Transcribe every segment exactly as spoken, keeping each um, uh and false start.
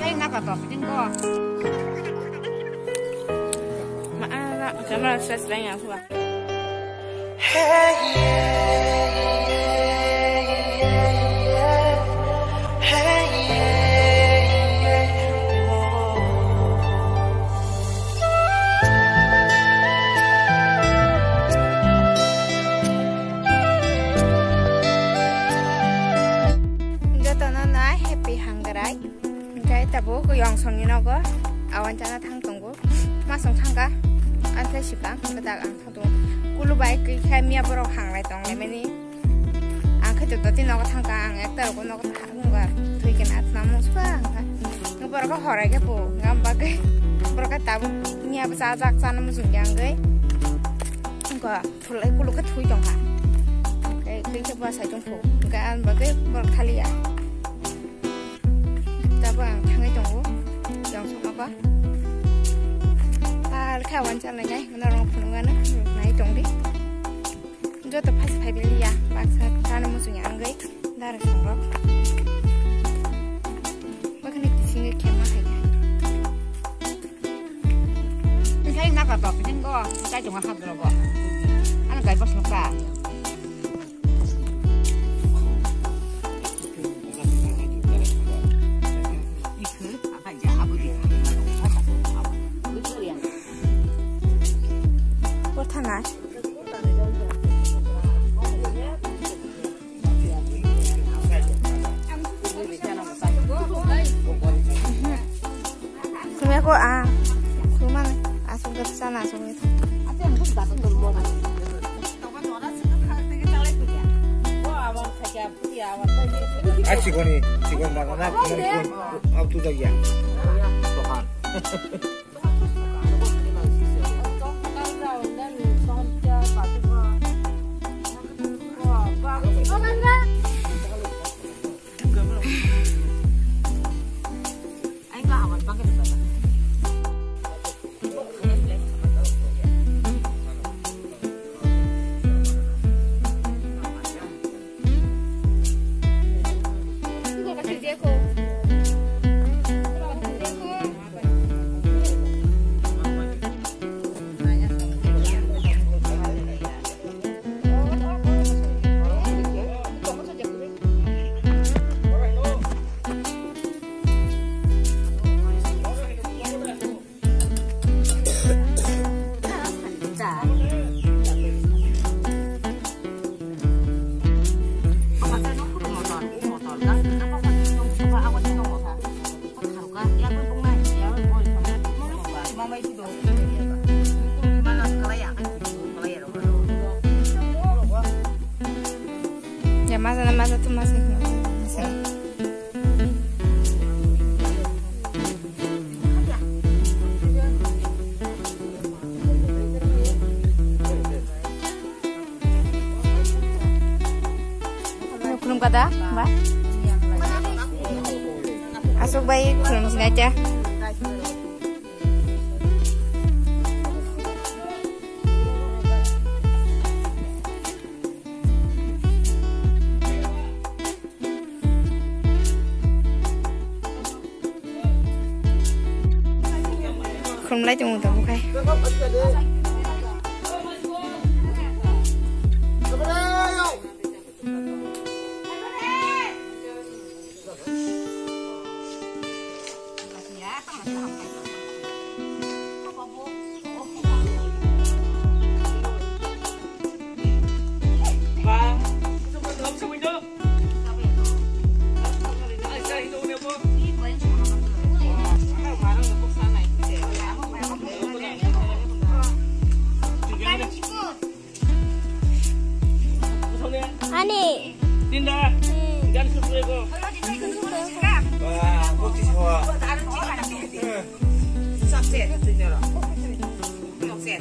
Tei naka to, tingko. Ma, ah, camera stress lain yang suwa. Jotono na happy hangrai. Hingke tabuk yong songni nogo awan chana thang tongo. Masong thangka, ang khe sika, bedak ang thang tongo. Kulu bai khe miya borok hanglai tong lai mani. Ang khe tototi nogo thangka, ang ekta rogo nogo thangka, thwi khe na atma mung suka ang kha. Borok horai khe po, ngam bagwi borok tabuk miya bwsa jak chana muchung yang gwi. Thulai kuluk khe thui tong kha. Hingke twi khe bwsai tong phu. Hingke ang bagwi borok thaliya. Tabuk ang thangwi tongo. Yang sokma ba. Pal khe awan chalai nai. Norok phunukgano nai tong di. Joto phas phai liya. Baksa chana muchung ya wngwi. Dara songrok. Bakani kisinge khe ma hai. Sai naka to, piting go, sai chunga hap dro go. Ano gai bos nukha. Ikhu, apa ja, abu di. Kotha na. Sumya ko a, suman asung ke sana asung itu. A chikoni, chikon banana, kuman kun, au tu jagya. Dokan. Ya, masa na masa tu masa. Khulum kada, ba? Aswk bai khulum sinai cha. Khumlai tongo tabuk khai. Ani. Tinda. Hmm. Gan susu ego. Wah, putih semua. Subset, itu nyoro. Subset.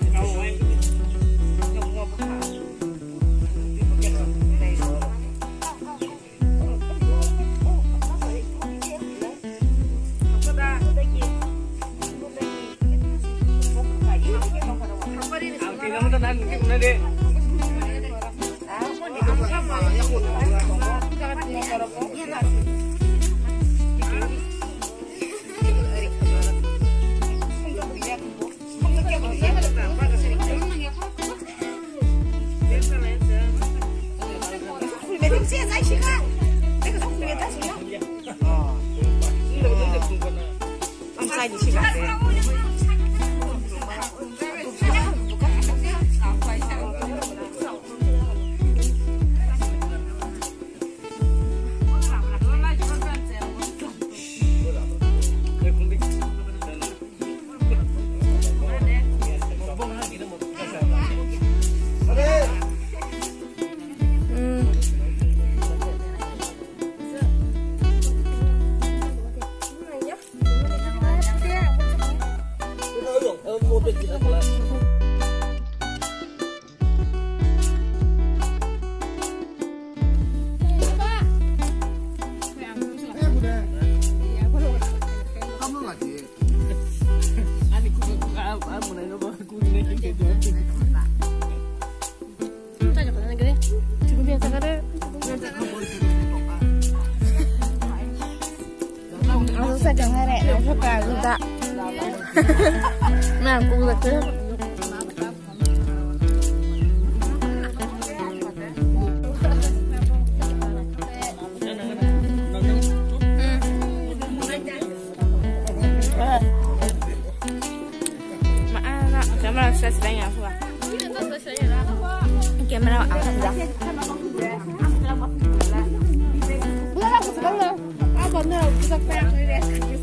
Ang sa jang hare, ang sa ka guda. Na ku guda ke. Ma ana camera sa sa ya. Camera ang sa. Wala ko sa na. Aba na ko sa pa ko re.